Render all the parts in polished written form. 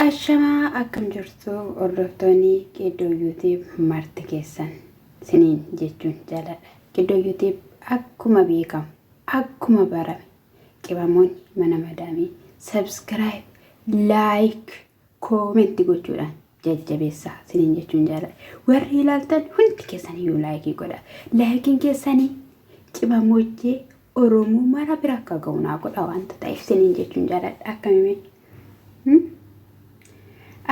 Ashamaa akkam jirtu hordoftoonni Qiddoo YouTube marti keessan siniin jechuun jaaladha. Qiddoo YouTube akkuma beekamu akkuma barame qibamoonni mana madaamii subscribe, like, comment gochuudhaan jajjabeessaa siniin jechuun jaaladha. Warri ilaaltan hundi keessan iyyuu laayikii godha. Laayikiin keessanii qibamoojjee Oromoo mara bira akka ga'u naa godha wanta ta'eef siniin jechuun jaaladha. Akkamii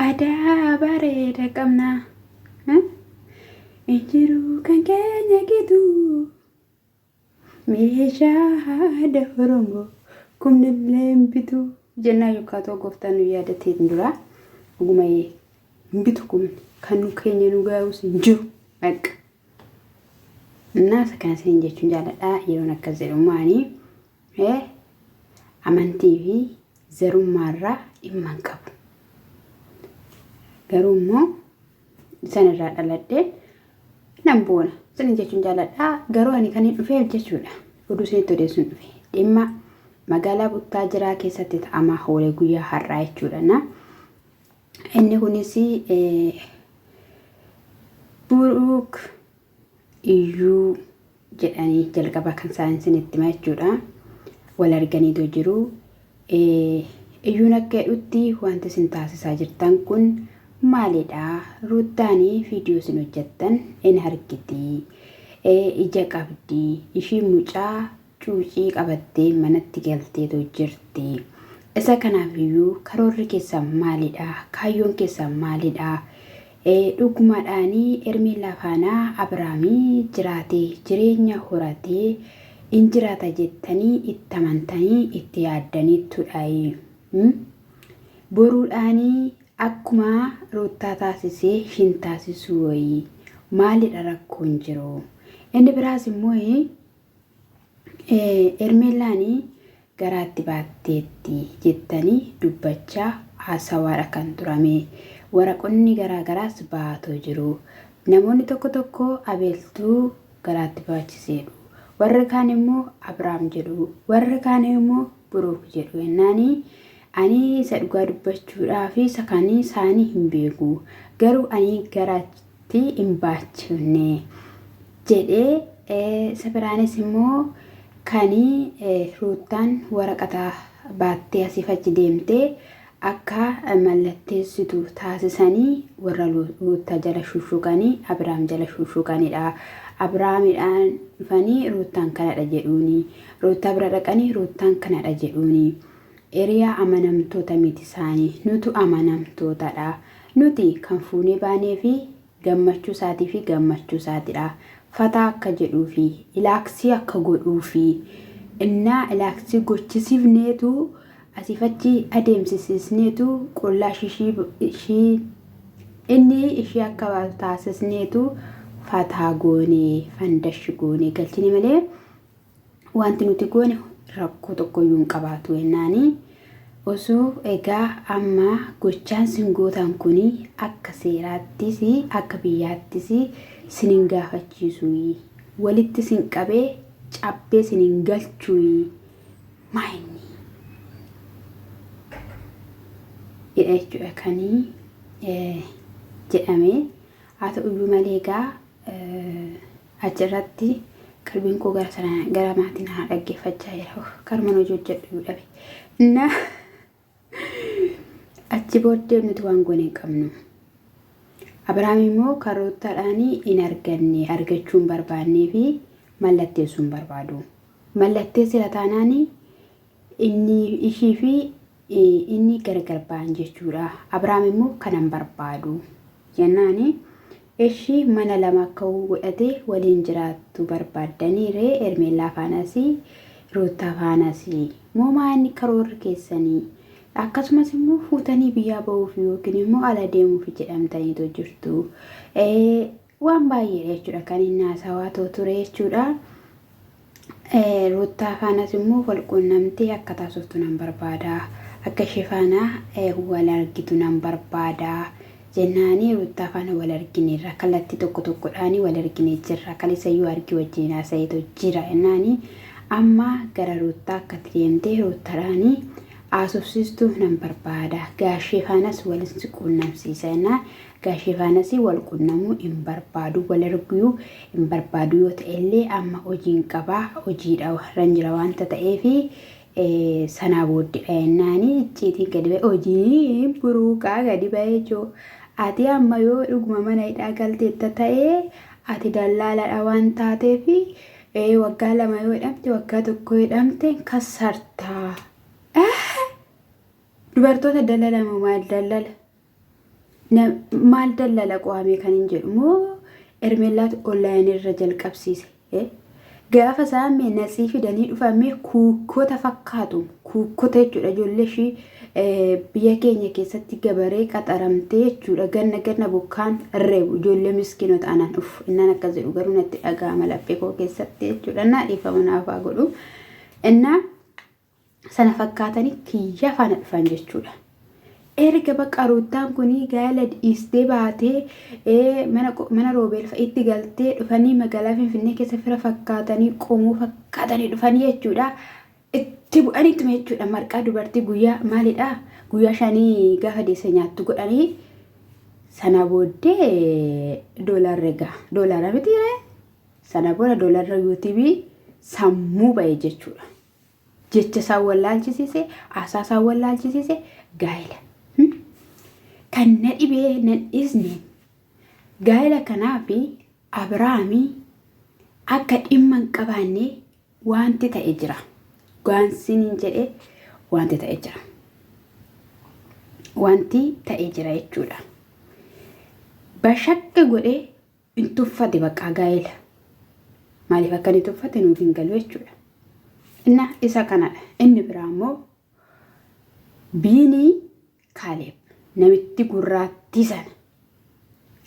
Aadaa bareeda qabna. Injiruu kan keenya gitu. Meeshaa aadaa Oromoo kumnillee hin bitu. Jennaa yookaan gooftaan nu yaadateen dura dhuguma hin bitu kumni kan nu keenya nu gaa'us hin jiru. Bakka. Innaa isa kana isiniin jechuun jaaladha yeroon akkas jedhu maanii amantii fi zarummaarraa dhimma hin qabu. Garuu immoo isan irraa dhaladhee nan boona. Isiniin jechuun jaaladha. Garuu ani kan hin dhufeef jechuudha. Oduu isinitti odeessuun dhufe. Dhimma magaalaa Buttaa Jiraa keessatti ta'amaa oole guyyaa har'aa jechuudha. Na inni kunis Buruuk Iyyuu jedhanii jalqaba kan isaan isinitti hima jechuudha. Wal arganiitu jiru. Iyyuun akka jedhutti wanti isin taasisaa jirtan kun maalidha? Ruuttaanii viidiyoo isin hojjettan in argiti. Ija qabdi. Ishii mucaa cuucii qabattee manatti galteetu jirti. Isa kanaaf iyyuu karoorri keessan maalidha? Kaayyoon keessan maalidha? Dhugumadhaanii Ermeellaa faanaa Abiraamii jiraatee jireenya horatee in jiraata jettanii itti amantanii itti yaaddaniittudhaayi. Boruudhaanii akkuma Ruuttaa taasisee hin taasisuu wayii? Maalidha rakkoon jiru? Inni biraas immoo Ermeellaan garaatti baatteetti jettanii dubbachaa haasawaadha kan turame. Waraqonni garaa garaas baatoo jiru. Namoonni tokko tokko Abeeltuu garaatti baachise jedhu. Warri kaan immoo Abrahaam jedhu. Warri kaan immoo Buruuk jedhu. Jennaani ani isa dhugaa dubbachuudhaaf isa kan isaanii hin beeku. Garuu ani garaatti hin baachifne jedhee isa biraanis immoo kan Ruuttaan waraqata baattee asiif achi deemtee akka mallatteessitu taasisanii warra Ruuttaa jala shushuqanii Abiraam jala shushuqanidha. Abiraamidhaan dhufanii Ruuttaan kanadha jedhuuni. Ruuttaa bira dhaqanii Ruuttaan kanadha jedhuuni. Eriyaa amanamtoota miti isaanii nutu amanamtootadha. Nuti kan fuunee baanee fi gammachuu isaatii fi gammachuu isaatidha. Fataa akka jedhuu fi ilaaksii akka godhuu fi innaa ilaaksii gochisiifneetu asiif achi adeemsisiisneetu qullaa ishii ishii inni ishii akka baatu taasisneetu fataa goonee fandashi goonee galchine malee wanti nuti goone rakkoo tokkoyyuu hin qabaatu jennaani. Osoo egaa amma gochaan sin gootan kun akka seeraattis akka biyyaattis sin hin gaafachiisu. Walitti sin qabee cabbee sin hin galchu. Maa inni? Jedha jechuudha kanii jedhame. Haa ta'uyyuu malee egaa Achirratti qalbiin koo gara sana gara maatii naa dhaggeeffachaa jira. Kanuman hojii hojjedhu iyyuu dhabe. Innaa achi booddee nuti waan goone hin qabnu. Abiraam immoo karoottaadhaan hin arganne argachuu hin barbaannee fi mallatteessuu hin barbaadu. Mallatteessira taanaan inni ishii fi inni gargar ba'an jechuudha. Abiraam immoo kana hin barbaadu. Jennaani Eshi mana 2 akka godhate waliin jiraattu barbaaddanii ree Ermeellaa faanasi Ruuttaa faanasi moo maa inni karoorri keessanii akkasumas immoo fuutanii biyyaa ba'uuf yookiin immoo ala deemuuf jedhamtaniitu jirtu waan baay'eedha jechuudha kan inni haasawaa too ture jechuudha. Ruuttaa faanas immoo wal quunnamtee akka taasiftu nan barbaada. Akka ishee faana wal argitu nan barbaada. Jennaani Ruuttaa faana wal argineerra. Kallattii tokko tokkodhaani wal argine jirra. Kaleessayyuu argii wajjin haasa'eetu jira. Jennaani amma gara Ruuttaa akkatti deemtee Ruuttaadhaani haasofsiistu nan barbaada. Gaashee faanas wal si quunnamsiisa jennaan gaashee faanas wal quunnamuu hin barbaadu wal arguu hin barbaadu yoo ta'ellee amma hojiin qabaa hojiidha warran jira wanta ta'eefi sanaa booddedha jennaani icciitiin gadi ba'e hojiin buruuqaa gadi ba'e joo ati amma yoo dhuguma mana hidhaa galteetta ta'ee ati dallaaladha waan taateef waggaa 2 yoo hidhamte waggaa 1 yoo hidhamte kassartaa. Dubartoota dallala moo maal dallala? Maal dallala qo'amee kan hin jedhu moo Ermeellaatu onlaayinii irra jalqabsiise. Gaafa isaan mee natsii fidanii dhufan mee kuukkota fakkaatu. Kuukkota jechuudha ijoollee ishii biyya keenya keessatti gabaree qaxaramtee jechuudha ganna ganna bokkaan reebu ijoollee miskiinota anaan uff innaan akkas jedhu garuu natti dhaga'ama laphee koo keessatti jechuudha naa dhiifama naaf haa godhu. Innaa sana fakkaatanii kiyya faana dhufan jechuudha. Erga bakka ruuttaan kun gaa'ela dhiistee baatee mana roobeel fa'itti galtee dhufanii magaalaa Finfinnee keessa fira fakkaatanii qomoo fakkaatanii dhufanii jechuudha. Itti bu'aniituma jechuudha marqaa dubartii guyyaa maalidha guyyaa shanii gaafa deesse nyaattu godhanii sana booddee doolaarra egaa doolaara miti sana booda doolaarra yuutuubii sammuu ba'e jechuudha. Jecha isaan wallaalchisiise, haasaa isaan wallaalchisiise gaa'ela. Kan na dhibee nan dhiisne gaa'ela kanaaf Abiraamii akka dhimma hin qabaanne wanti ta'e jira. Gaansiniin jedhe wanti ta'e jira. Wanti ta'e jira jechuudha. Bashakka godhee hin tuffate baqqaa gaa'ela. Maaliif akka inni tuffate nuuf hin galu jechuudha. Inna isa kanadha. Inni biraa immoo Biinii Kaaleeb namitti gurraattii sana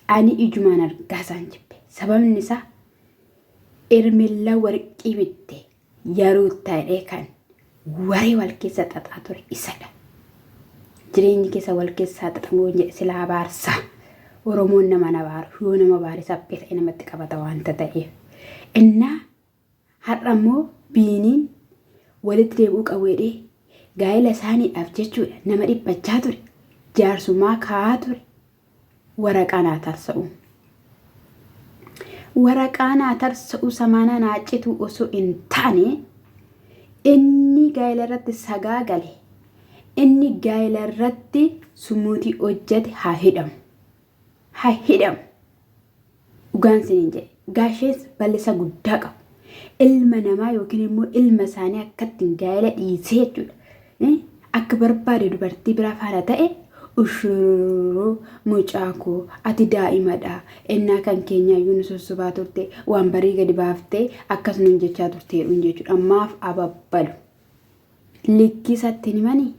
ani ijumaan argaa isaan jibbe. Sababni isaa Ermellaa warqii bitte yeroo ta'ee kan waree wal keessa xaxaa ture isadha. Jireenyi keessa wal keessaa xaxamuu jedhe silaa abaarsa. Oromoon nama na abaaru yoo nama abaare saphee ta'e namatti qabata waanta ta'eef. Innaa har'a immoo biiniin walitti deebi'uu qabu jedhee gaa'ela isaaniidhaaf jechuudha nama dhiphachaa ture jaarsumaa kaa'aa ture waraqaa naa tarsa'u. Waraqaa naa tarsa'u samaana naa citu osoo hin taane inni gaa'ela irratti sagaa gale inni gaa'ela irratti sumuutii hojjete haa hidhamu. Haa hidhamu. Dhugaan isiniin jedhe. Gaashees balleessaa guddaa qabu. Ilma namaa yookiin immoo ilma isaanii akka ittiin gaa'ela dhiisee jechuudha. Akka barbaade dubartii biraa faana ta'e ushururuu mucaa koo ati daa'imadha ennaa kan keenyaayyuu nu sossobaa turte waan barii gadi baaftee akkas nuun jechaa turte jedhuun jechuudha. Maaf ababbalu? Likkii isatti hin himanii?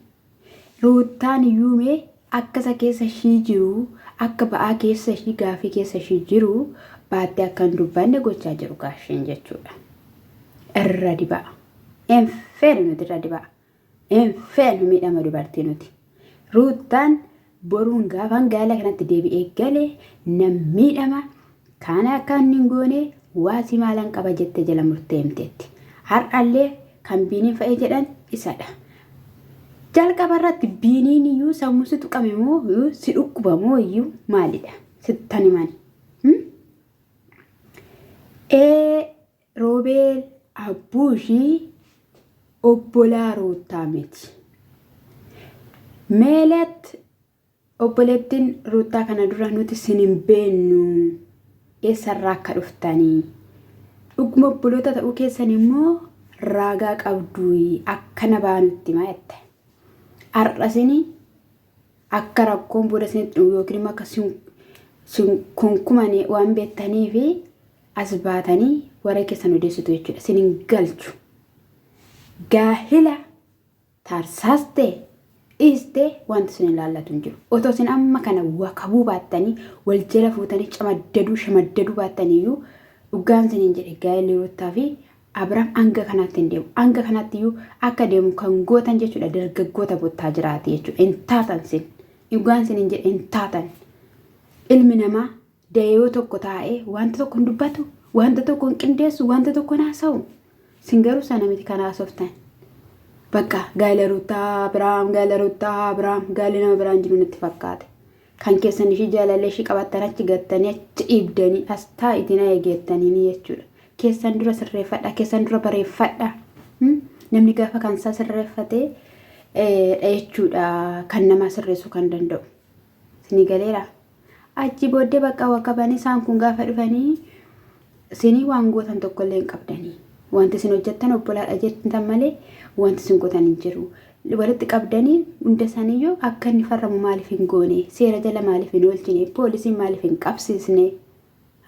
Ruuttaan iyyuu mee akka isa keessa ishii jiru akka ba'aa keessa ishii gaaffii keessa ishii jiru baattee akka hin dubbanne gochaa jiru gaasheen jechuudha. Irra dibaa. Hin feenu nuti irra dibaa. Hin feenu miidhama dubartii nuti. Ruuttaan boruun gaafan gaala kanatti deebi'ee gale nan miidhama kana akka inni hin goone waasii maalan qaba jette jala murtee himteetti. Har'allee kan biiniin fa'ee jedhan isadha. Jalqaba irratti biiniin iyyuu sammuu si tuqame moo si dhukkuba moo iyyuu maalidha? Sittan himani. Ee Roobeel Abbuushii obbolaa Ruuttaa miti. Meelet obboleettiin Ruuttaa kana dura nuti sin hin beennu eessarraa akka dhuftanii dhuguma obboloota ta'uu keessan immoo raagaa qabdu akkana baanutti himaa jette. Har'a isin akka rakkoon booda isinitti dhufu yookiin immoo akka sin kunkumane waan beektanii fi as baatanii warra keessan odeessitu jechuudha. Isin hin galchu. Gaahila tarsaaste dhiiste wanti isin ilaallatu hin jiru. Otoo isin amma kana wakabuu baattanii wal jala fuutanii camaddaduu shamaddaduu baattanii iyyuu dhugaan isiniin jedhe gaa'elli Ruuttaa fi Abiraam hanga kanaatti hin deemu. Hanga kanaatti iyyuu akka deemu kan gootan jechuudha dargaggoota bottaa jiraati jechuudha. Hin taatan sin. Dhugaan isiniin jedhe hin taatan. Ilmi namaa dayoo tokko taa'ee wanta tokko hin dubbatu, wanta tokko hin qindeessu, wanta tokko hin haasa'u. Sin garuu sana miti kan haasoftan. Bakka gaa'ela Ruuttaa Abiraam, gaa'ela Ruuttaa Abiraam, gaa'elli nama biraan jiru natti fakkaate. Kan keessan ishii jaalallee ishii qabattan achi gattanii achi dhiibdanii as taa'itii na eegeettanii jechuudha. Keessan dura sirreeffadha, keessan dura bareeffadha. Namni gaafa kan isaa sirreeffatee dha jechuudha kan namaa sirreessuu kan danda'u. Isinii galeera. Achi booddee bakka wakabanii isaan kun gaafa dhufanii isinii waan gootan tokkollee hin qabdanii. Wanti isin hojjettan obbolaadha jettan malee wanti isin gootan hin jiru. Walitti qabdanii hunda isaaniiyyuu akka inni farramu maaliif hin goone? Seera jala maaliif hin oolchine? Poolisiin maaliif hin qabsiisne?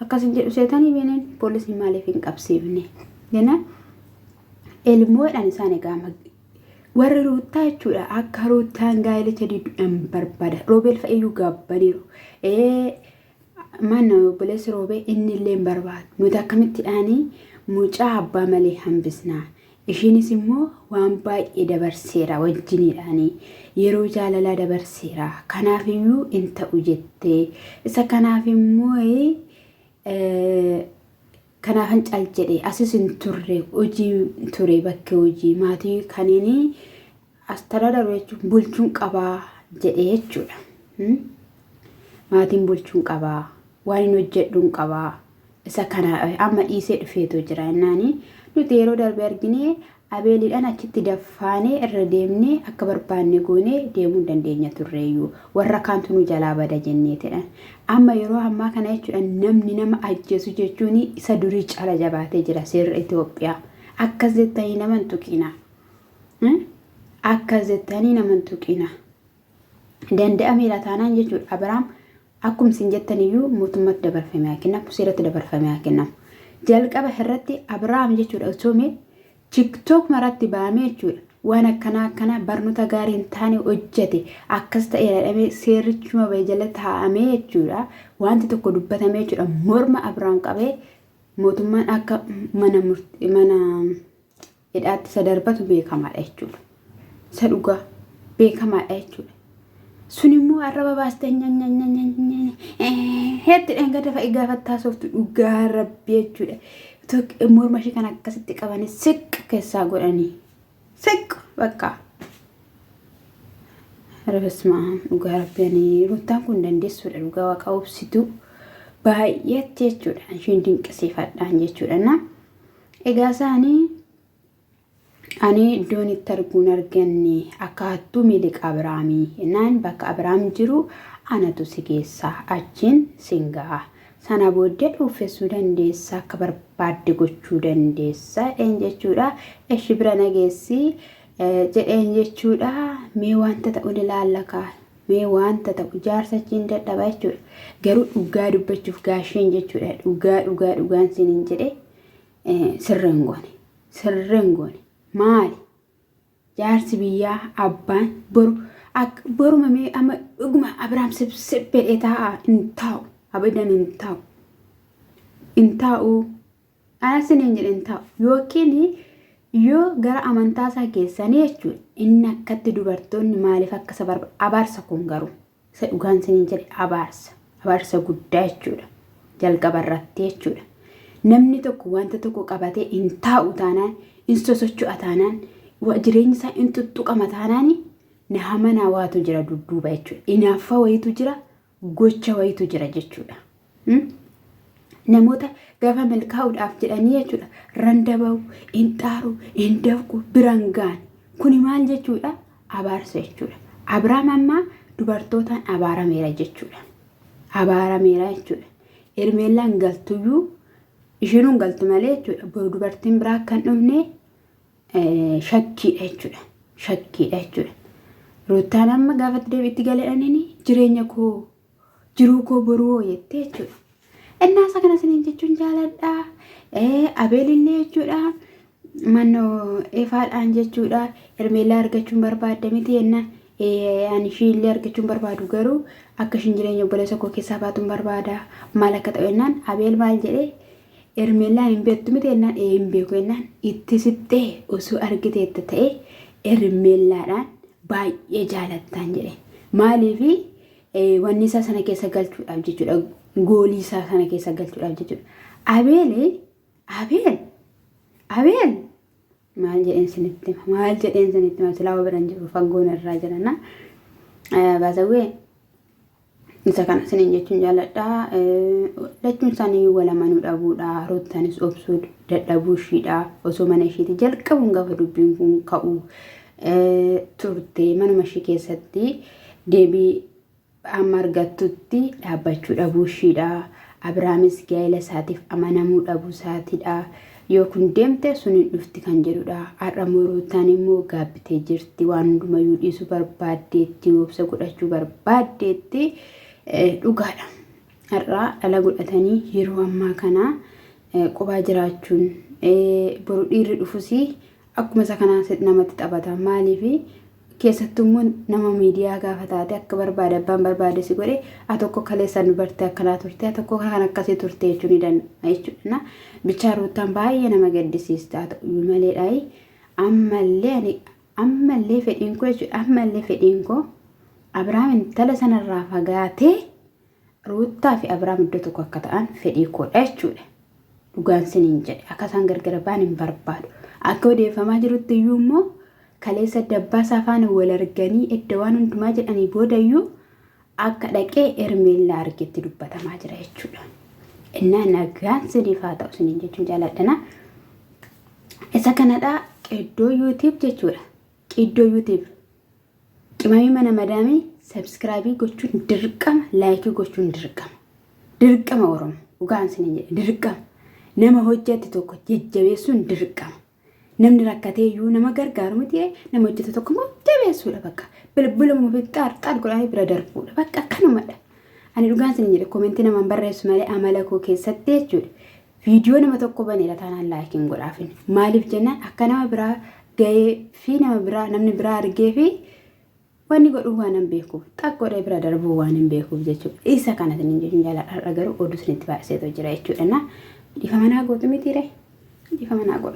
Akkas hin jedhu seetanii beeneen poolisiin maaliif hin qabsiifne? Jennaan ilmoodhaan isaan egaa warri ruuttaa jechuudha akka ruuttaan gaa'elicha didduudhaan barbaada. Roobeel fa'iyyuu gaabbaniiru. Mana obboleessi roobee inni illee hin barbaadu. Nuti akkamittidhaanii mucaa abbaa malee hambisnaa. Ishiinis immoo waan baay'ee dabarseera wajjiniidhaanii yeroo jaalalaa dabarseera. Kanaafiyyuu hin ta'u jettee isa kanaaf immoo kanaafan cal jedhe asis hin turre hojii ture bakki hojii maatii kaniin as tarararu jechuun bulchuun qabaa jedhe jechuudha. Maatiin bulchuun qabaa waan hin hojjedhuun qabaa isa kana amma dhiisee dhufeetu jira jennaani nuti yeroo darbe argine Abeeliidhaan achitti daffaanee irra deemnee akka barbaanne goonee deemuu hin dandeenya turreeyyuu warra kaantu nu jalaa bada jenneetidha. Amma yeroo ammaa kana jechuudha namni nama ajjeesu jechuun isa durii caala jabaatee jira seerri Itoophiyaa. Akkas jettanii nama hin tuqina. Akkas jettanii nama hin tuqina. Danda'ameera taanaan jechuudha Abiraam akkuma isin jettan iyyuu mootummatti dabarfamee haa kennamu seeratti dabarfamee haa kennamu. Jalqaba irratti Abiraam jechuudha osoo mee tiktok maratti baamee jechuudha waan akkanaa akkanaa barnoota gaarii hin taane hojjete akkas ta'eera jedhamee seerrichuma ba'e jala taa'amee jechuudha wanti tokko dubbatamee jechuudha morma Abiraam qabee mootummaan akka mana mana hidhaatti isa darbatu beekamaadha jechuudha. Isa dhugaa beekamaadha jechuudha. Sun immoo arraba baastee heetti dheengadda fa'i gaafattaa sooftu dhugaa rabbi jechuudha. Morma ishee kan akkasitti qabanii siq keessaa godhanii siq bakka. Rabasmaa dhugaa rabbi ani ruuttaan kun dandeessuudha dhugaa waaqa obsituu baay'eetti jechuudha. Isheen dinqisiifadhaan jechuudha. Egaa isaanii ani iddoon itti arguun arganne akka hattuu miliqa Abiraamii jennaan bakka Abiraam jiru anatu si geessa achiin sin ga'a. Sana booddee dhuuffessuu dandeessa akka barbaadde gochuu dandeessa jedheen jechuudha. Eshi bira na geessi jedheen jechuudha. Mee wanta ta'u ni laalla kaa. Mee wanta ta'u jaarsa achiin dadhaba jechuudha. Garuu dhugaa dubbachuuf gaasheen jechuudha. Dhugaa dhugaa dhugaan sinin jedhe sirra hin goone. Sirra hin goone. Maali? Jaarsi biyyaa abbaan boru boruma mee amma dhuguma Abiraam sibsib jedhee taa'a hin taa'u. Abadan hin taa'u. Hin taa'u. Anas hin jedhe hin taa'u. Yookiin yoo gara amantaa isaa geessanii jechuudha. Inni akkatti dubartoonni maaliif akka isa barbaadu abaarsa kun garuu. Isa dhugaan isiniin jedhe abaarsa. Abaarsa guddaa jechuudha. Jalqaba irratti jechuudha. Namni tokko wanta tokko qabatee hin taa'u taanaan, hin sosocho'a taanaan, jireenyi isaa hin tuttuqama taanaan na hamanaa waatu jira dudduuba jechuudha. Inaaffaa wayitu jira, gocha wayitu jira jechuudha. Namoota gaafa milkaa'uudhaaf jedhanii jechuudha randa ba'u, hin xaaru, hin dafqu, biran ga'an. Kuni maal jechuudha? Abaarsa jechuudha. Abiraam ammaa dubartootaan abaarameera jechuudha. Abaarameera jechuudha. Hermeellaan galtuyyuu ishiinuu hin galtu malee jechuudha. Boru dubartiin biraa akka hin dhufne shakkiidha jechuudha. Shakkiidha jechuudha. Ruuttaan amma gaafa itti deebi'etti galee jireenya koo jiruu koo boruu hoo jettee jechuudha. Innaa isa kana isiniin jechuun jaaladha. Abeelillee jechuudha. Mannoo efaadhaan jechuudha. Hermeellaa argachuun barbaadda miti jenna. Ani ishii illee argachuun barbaadu garuu akka ishiin jireenya obboleessa koo keessaa baatuun barbaada. Maal akka ta'u jennaan Abeel maal jedhee Hermeellaan hin beektu miti jennaan ee hin beeku jennaan itti sittee osoo argiteetta ta'e Hermeellaadhaan baay'ee jaalattaan jedhe. Maaliifi wanni isaa sana keessa galchuudhaaf jechuudha. Goolii isaa sana keessa galchuudhaaf jechuudha. Abeel Abeel Abeel Maal jedheen sinitti hima? Maal jedheen sinitti hima? Silaa biran jiru fagoon irraa jirana. Baasawwee isa kana sinin jechuun jaalladha. Lachuun isaanii wal amanuu dhabuudha. Ruuttaanis obsuu dadhabuu ishiidha. Osoo mana ishiiti jalqabuun gaafa dubbiin kun ka'u turte manuma ishii keessatti deebii amma argattutti dhaabbachuu dhabuu ishiidha. Abrahaamis gaa'ela isaatiif amanamuu dhabuu isaatiidha. Yoo kun deemte sun hin dhufti kan jedhudha. Har'a immoo Ruutaan immoo gaabbitee jirti. Waan hundumayyuu dhiisuu barbaaddeetti, obsa godhachuu barbaaddeetti. Dhugaadha. Har'a dhala godhatanii yeroo ammaa kana qobaa jiraachuun boru dhiirri dhufus Akkuma isa kanaa namatti taphata. Maaliif keessattuu immoo nama miidiyaa gaafa taate akka barbaade abbaan barbaade si godhe a tokko kaleessa dubartii akkanaa turte a tokko kan akkasii turte jechuu ni danda'a jechuudha. Bichaa Ruuttaan baay'ee nama gaddisiista haa ta'u maleedha. Ammallee ani ammallee fedhiin koo jechuudha ammallee fedhiin koo Abiraam intala sanarraa fagaatee Ruuttaa fi Abiraam iddoo tokko akka ta'an fedhii koodha jechuudha. Dhugaan siniin jedhe akka isaan gargar ba'an hin barbaadu. Akka odeeffamaa jirutti iyyuu immoo kaleessa dabbaasaa faana wal arganii edda waan hundumaa jedhanii booda iyyuu akka dhaqee Hermeellaa argetti dubbatamaa jira jechuudha. Innaa nagaan siniif haa ta'u siniin jechuun jaaladhana. Isa kanadha qiddoo YouTube jechuudha. Qiddoo YouTube. Qimamii mana madaamii sabskraabii gochuun dirqama laayikii gochuun dirqama. Dirqama Oromo dhugaan isin jedhe dirqama. Nama hojjette tokko jajjabeessuun dirqama. Namni rakkatee iyyuu nama gargaaru miti nama hojjete tokko immoo jabeessuudha bakka. Bilbiluma ofii xaar xaar godhanii bira darbuudha bakka akkanumadha. Ani dhugaan isin jedhe komentii namaan barreessu malee amala koo keessatti jechuudha. Viidiyoo nama tokko baneera taanaan laayikiin godhaafin. Maaliif jennaan akka nama biraa gahee fi nama biraa namni biraa argee fi wanni godhuu waan hin beekuuf xaq godhee bira darbuu waan hin beekuuf jechuudha. Isa kana isin jechuun jaalladha. Har'a garuu oduu isinitti baay'iseetu jira jechuudha. Dhiifama naa gootu mitiire? Dhiifama naa godha.